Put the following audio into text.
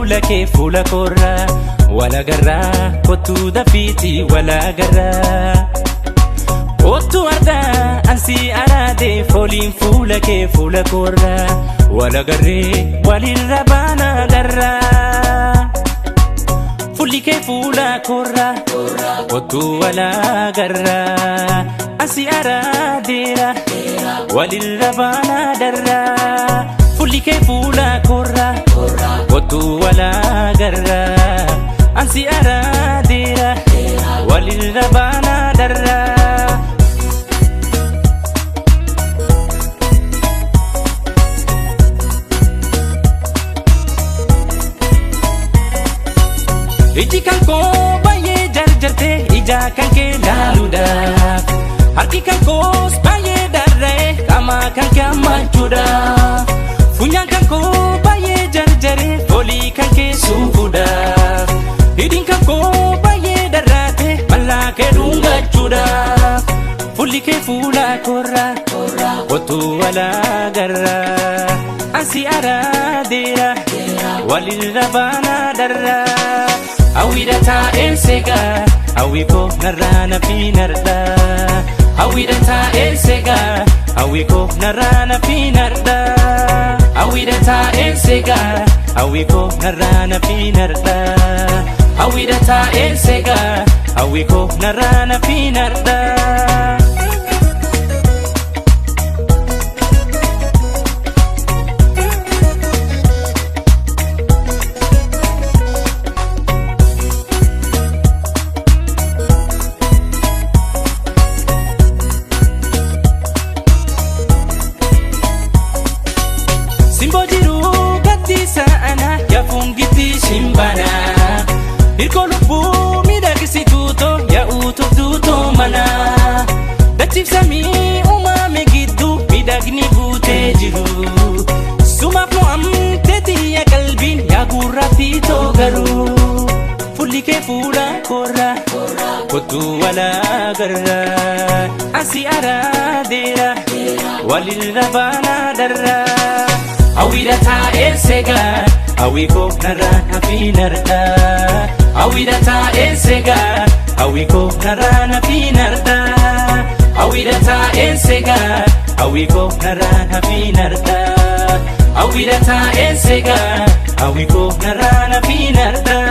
fuula kee fuula koorraa walagarraa kottuu dafiitii walagarraa. Kottu ardaa ansi araadee fooliin fuula kee fuula koorraa walagarree walirra baana darraa. Fuulli kee fuula koorraa kottu walagarraa ansi araadeera walirra baana darraa. Fuulli kee fuula koorraa kottu walagarraa ansi araadeera walirra baana darraa. Iji kan koo baay'ee jarjartee ija kan kee laaluudhaaf, harki kan koos baay'ee darra'ee qaama kan kee hammachuudhaaf, funyaan kan koo baay'ee jarjaree foolii kan kee suufuudhaaf, hidhiin kan koo baay'ee darraatee mallaa kee dhungachuudhaaf. Fuulli kee fuula koorraa kottu walagarraa ansi araadeera walirra baana darraa. Hawwiidha taa'een seegaa hawwi koo narraa na fiinarraa. Hawwiidha taa'een seegaa hawwi koo narraa na fiinarraa. Hawwiidha taa'een seegaa hawwi koo narraa na fiinarraa. Hawwiidha taa'een seegaa hawwi koo narraa na fiinarraa. Simboo jiruu gaddisa ana yaafungiti shimbana. Hirkoo lubbuu miidhagsituu too yaa'uu tuftuu mana. Dachiifsamii uumame gidduu miidhagni guutee jiru. Sumaaf mo'amtee xiyya qalbiin yaa gurraattii too garuu. Fuulli kee fuula koorraa kottu walagarraa ansi araadeera walirra baana darraa. Hawwiidha taa'een seegaa hawwi koo narraa na fiinarraa. Hawwiidha taa'een seegaa hawwi koo narraa na fiinarraa. Hawwiidha taa'een seegaa hawwi koo narraa na fiinarraa. Hawwiidha taa'een seegaa hawwi koo narraa na fiinarraa.